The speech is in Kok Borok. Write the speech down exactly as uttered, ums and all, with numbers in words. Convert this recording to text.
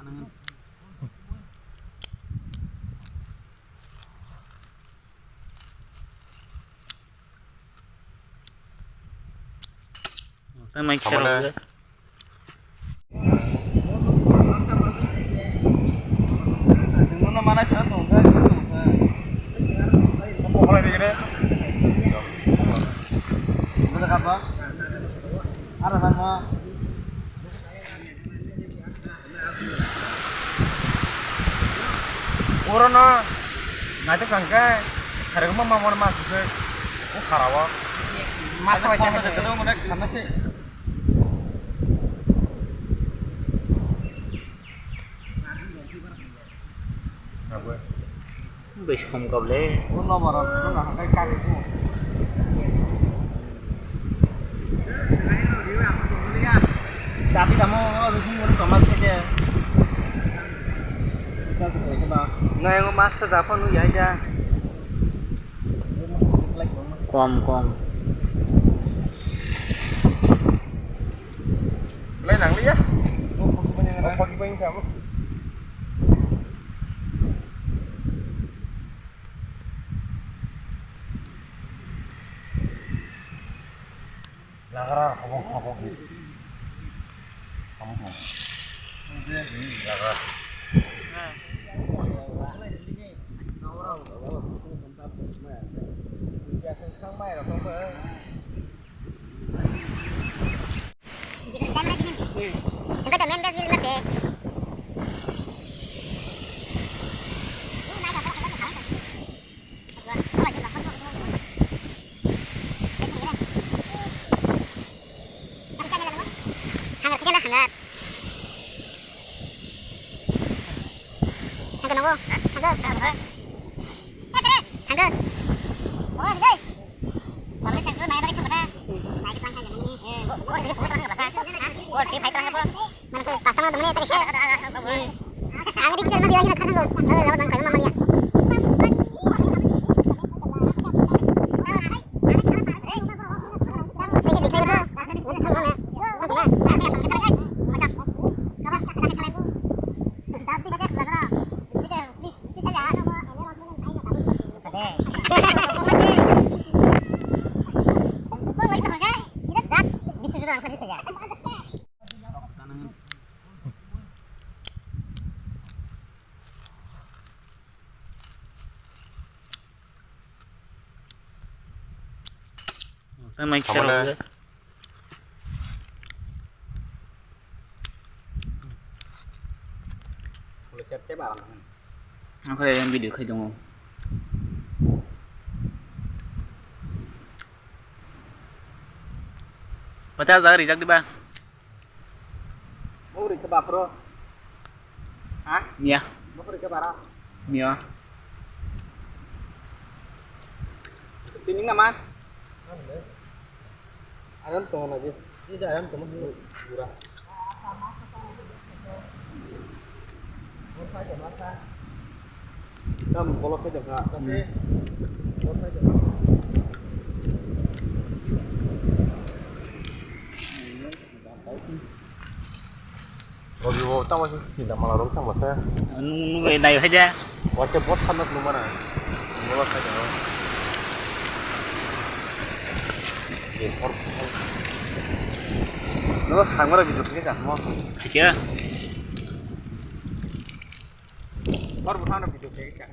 Tei mai khe rok. Oro no naitwk kang khe, kharigma mamon ma sujak o khara o. Masa bai khe khanna se. Bai som kap le. Tapi kamu, oh, rujung baru tomat saja. Nah, yang masa dapat nu ya aja. Kom, kom. Lai nang liya. Oh, pagi pagi kamu. Lagra, habong, habong. Habong. Lagra. Thangkhe nogo. Thangkhe. Thangkhe. Manke pasta mana temen tadi sih. Ang di kita masih lagi nak kan. Lawan bang kayu mamanya. Tei mai khe rok. Okhai yang video khai tongo. Pata jaga rijak diba? Bo ri khe baphro. Ha? Miya. Bo ri khe bara. Miya. Tini nama? Ayam tongo na je. Ini ayam tongo pura. Tam bolok khai jokha. Bolok khai jokha. Rogi bo tamo se tinta mala rok tamo se. Nung, nung bai nai hai ja. Waisa bot khanok nung mana. Nung khan mara video khe ja mo. Kya? Hor bo khan video khe ja.